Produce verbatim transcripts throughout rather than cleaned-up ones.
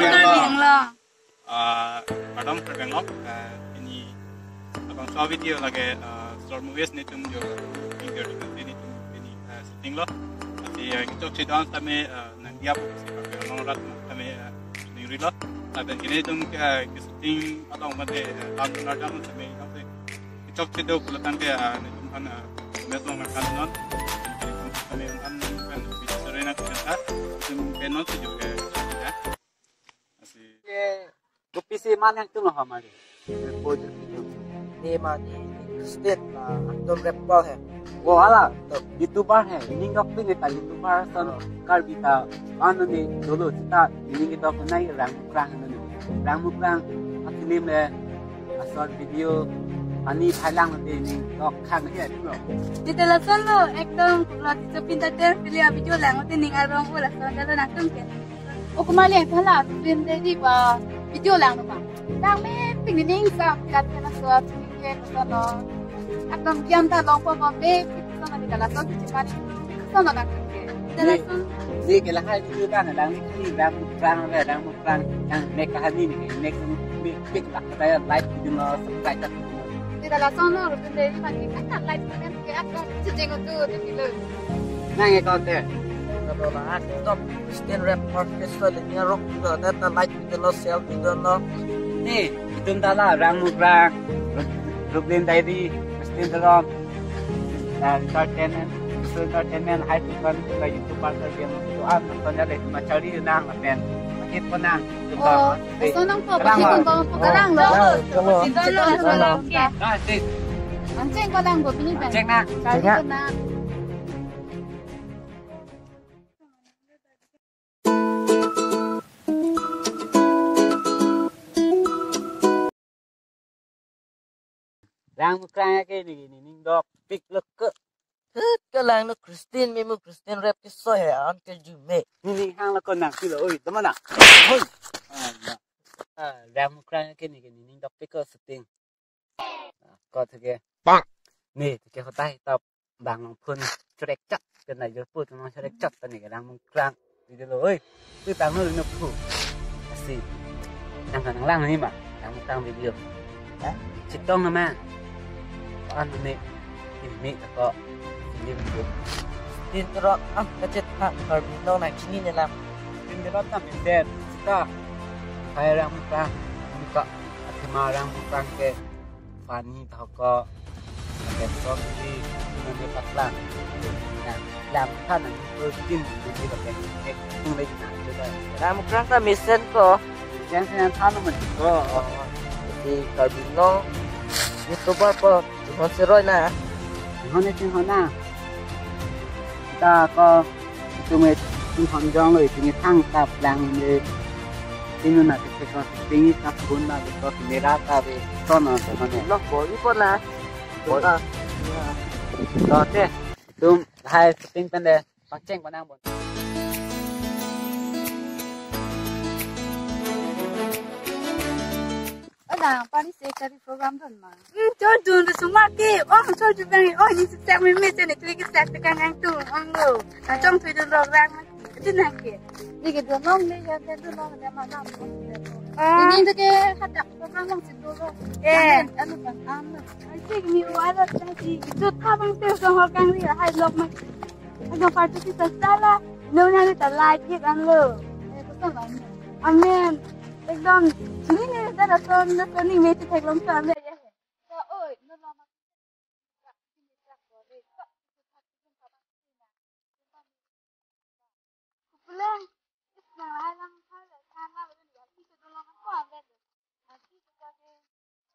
Hello. Ah, Adam Kerbenglok, ah, ini abang sa video lake, ah, short movies netum jo, video netum ini, ah, shooting lo. Ati, ah, kechok chedon tame, ah, nang diap si pakai long rat tame, ah, shooting rilo. Lapen kini netum, ah, ke shooting along mate, ah, tam tunar jam tame yang se kechok chedo pulotangte, ah, netum kan, ah, met long kan non. Netum tame kan bisa sore na kita, netum penon sejuk ke, ya. Asi. ये गुप्पी से मान yang tung ho mari. Repo je itu. Ni mani Christian la, angtum rapper hai. वो वाला तो YouTuber है, inning doctor ने ता YouTuber सन। हाँ। Karbi ta, ano ni dolo sita, inning doctor नहीं, Rangmukrang ano ni. Rangmukrang, a film le, a short video, ani thailang te inning doctor है, bro. Di ta lasonlo, ekdom, lo di chopin ta ter, pili a video lang, te ning arong, o lason, jalo nangtum ke. O kumali ang thala, film de di ba, video lang no ba. Lang me ping ni ning sa, pilat ke na so, ping ke ko no. Akam kiam ta long po mo me, ping ko na di kala so, si chimani, ping ko na na ke. Dala Ni, son. Ni ke lahai video bang, lang ni kini, Rangmukrang, Rangmukrang, yang me kahani ni, me, me, pik lah, kata ya, like video no, subscribe lah. Di dala son no, rutun de, ni mani, kan like, kan ke, akam, chijeng utu, de, di lo. Nang e kau te. Kalau lah, top Christian rap orchestra le nya rock juga, data like video no, sell video no. Ni, itum tala, Rangmukrang, Brooklyn Diary, Christian Drum, dan entertainment, Christian entertainment, hai tukan, kita YouTuber saja, itu an, nonton ya, itu macam ini nang, lapen, sakit pun nang, itu Oh, bang, eh, so nang po, Kalang pasti mo. Pun po, po, kalang lo. Kalang, kalang. Sindon lo, sindon lo. Oke. Ah, sip. Ang ceng ko lang po, pini ba? Ceng na. Kali Ceng na. Ko na. Rangmukrang ke ni, ni, ni, ning dok, pik lek ke. Hut, kalang no Christian, memu Christian rap ke so he, an ke jume. Ni, ni, hang la ko nang silo, oi, teman na. Oi. Ah, na. Ah, Rangmukrang ke ni, ni, ning dok, pik ke shooting. Ah, ko theke. Bang. Ni, theke hotai top. Bang long phun chorek chot, kena jor pu tung long chorek chot, tani ke Rangmukrang video lo, oi. Tu tang lo no phu. Asi. Nang nang lang ni ma, Rangmukrang video. Ya, citong nama. An ni, ini tako. Ini video. Tin terok, ah, kacet ha, Karbi nong nang chini ni lam. Tin terok tam ender, sita. Hai Rangmukrang, buka. Athema Rangmukrang ke. Pani thoko, lapen sosi, nonde paklang. Nah, lam kan ang ko jin, jin ko pen, ek, tung lagi na, itu dah. Rangmukrang ta mesen ko. Yang saya than naman. Oh, oh. Di Karbi nong YouTuber po, John Seroi na. John ni John na. Kita ko Itum e, itum honjong lo, itum e thang tap lang le. Itum na te ko, itum e tap gun na te ko, mera ta be, ton na te ko ne. Lok bo, ipo na. Bo. Ah. To te, itum hai shooting pen de, pangcheng panang bon. Ola, pani se kari program don ma. Hmm, chor dun, suma ke, ong, chor dun bang, ong, ni sek me me se ne, klik sek te kang ang tu, ong lo. Ka chong thui dun rok rang ma. Dun nang ke. Ni ke dun long ne, ya ke dun long ne, ma ma. Ah. Ni ni ke hadak program long si dun long. Eh. Amen, anu bang, amen. Ai, sik ni wa la ta si, tu tha bang te song ho kang ri, hai lok ma. Ano party si ta sala, no na ta like it ang lo. Eh, ko sa ma. Amen. Ekdom, chini ni ta rason, rason ni me ti theklong sa le. Ka oi, no no ma. Kupleng, is na hai lang hai le, hai lang le, ya, ti se dolong ko ang le. Ati ko ka ke,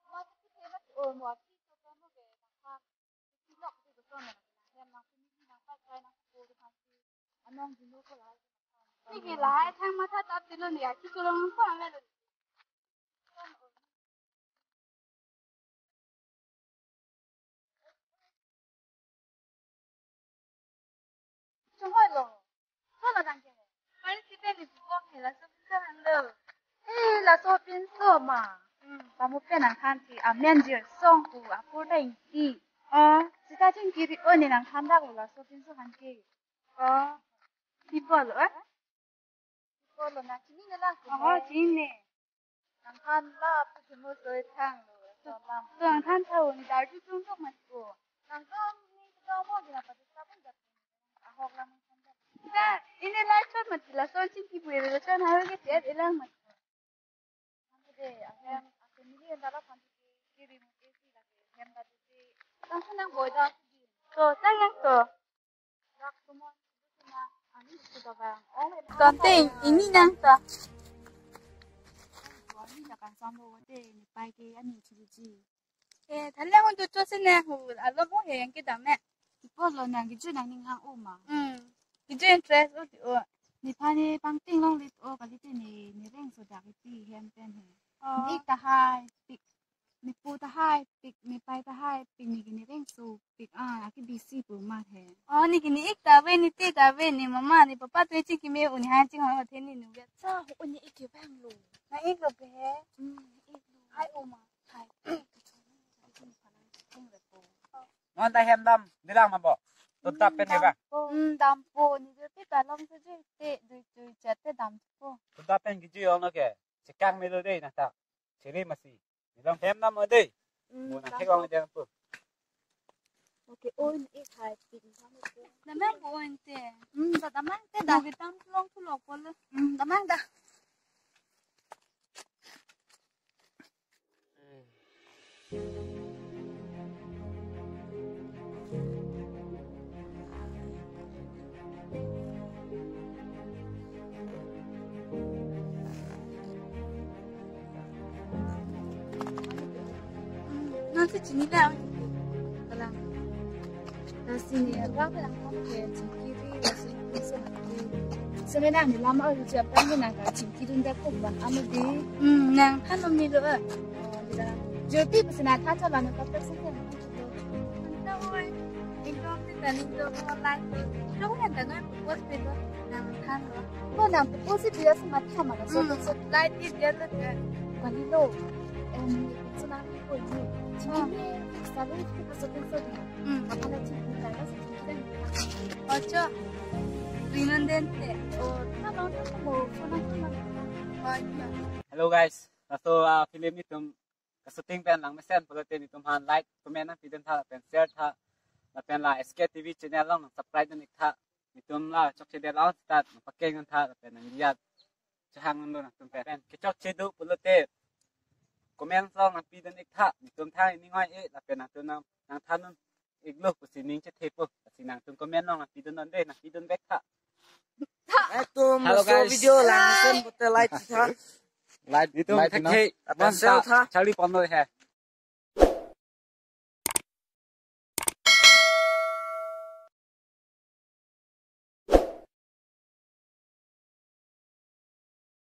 mo ti se na o mo ti ko ka mo ke na ka. Ti lok ti ko na. Ya na ku ni na ka ka na ku ko ka. Anong dino ko la. Ni ke la hai thang matha tap ti lo ni, ati ko long ko ang le. Chunghoi lo. Solo nang ke. Participant ni buong he laso pinso han lo. Eh, laso pinso ma. Hmm. Pamu pen ang khan si amen jir song ku apor ta ingti. Oh, sita ching kiri o ni nang khan dak lo laso pinso han ke. Oh. People, eh? Ko lo nang chinine lang ko. Oho, chinine. Nangphan la pu kimu soi thang lo. Solam. To nangphan tha un dar ju tung tok mat ko. Nang to ni to mo gina pati sa pun jat. Ahok lam. Sa, ini lai chot mat la son chin ki bui lo son ha ke chet ilang mat ko. Nang de, ahem, a family anda la phan ki ri mu ke si la ke hem da di. Tang sa nang boi da. To, tang yang to. Tonte, ini nang ta. Eh, thanle hon tu cho se ne hu, alo mo he yang kedam ne. Ipo lo nang kiju nang ning hang o ma. Hmm. Kiju interest o ti o. Nephan ne pangting longledet o kalite ne, ne reng so dak iti hem pen he. Oh. Ni tahai, pik ne pu tahai, pik ne pai tahai, pik ne kini reng so, pik a, aki bisi pu ma he. Oh, ne kini ik ta ave, ne te ta ave, ne mama, ne papa tu ching kime un han ching hon the ni nu vet. Sa, un ne ik ke bang lo. Na ik lo ke he? Hmm, ik lo. Hai o ma. Hai. Mon ta hem dam, dilang ma bo. Tuta pen heba. Hmm, dampo, ne jo te ta long se je te, dui dui chat te dampo. Tuta pen kiju ong no ke. Chekang melo dei na ta. Chiri masi. Nilong hem nam ode. Hmm, mo na thek ong de pu. Okay, oin e khai pin. Na me bo oin te. Hmm, da da mang te da. Mo ke tam long tu lok polo. Hmm, da mang da. Nang si chini la. Kalang. Nang si ni apa kalang ke chingkiri, nang si ni so. Sebenarnya lama uji apa ni nang ka chingkiri nda ko ban amedi. Hmm, nang kan mami lo. Oh, jodi bisa na tha tha ban ka pek sa. Anta oi, ekdom ti tani to ko light ti. Kau yang tengah post pe to, nang than lo. Ko nang post si dia sama sama lo. So, hmm, so light ti dia lo ke. Kali lo. Em, so nang ko ni. Chini ni, sabi kita so so dia. Hmm. Apa lagi kita lah sih kita. Ocho. Rinon den te. Oh, na lo na mo, so na ko na. Ocho. Hello guys, laso, ah, film itum ka shooting pen lang mesen pulote netum han like, comment nangpidun tha, pen share tha, lapen la S K T V channel along nang subscribe dun ik tha, netum la chokche det along start nang pakeng dun tha, lapen nang liat chehang dun nangtum pen. Pen kechokche do pulote comment along nangpidun ik tha, netum thang ning oi e, lapen nangtum nang, nang than dun iklo pusi ning chethepo, pusi nangtum comment along nangpidun non de, nangpidun bek tha. Etum hello, laso guys. Video lang mesen pute like tha. Like, netum like thek no. Thek, apan share tha. Charlie pon lo he.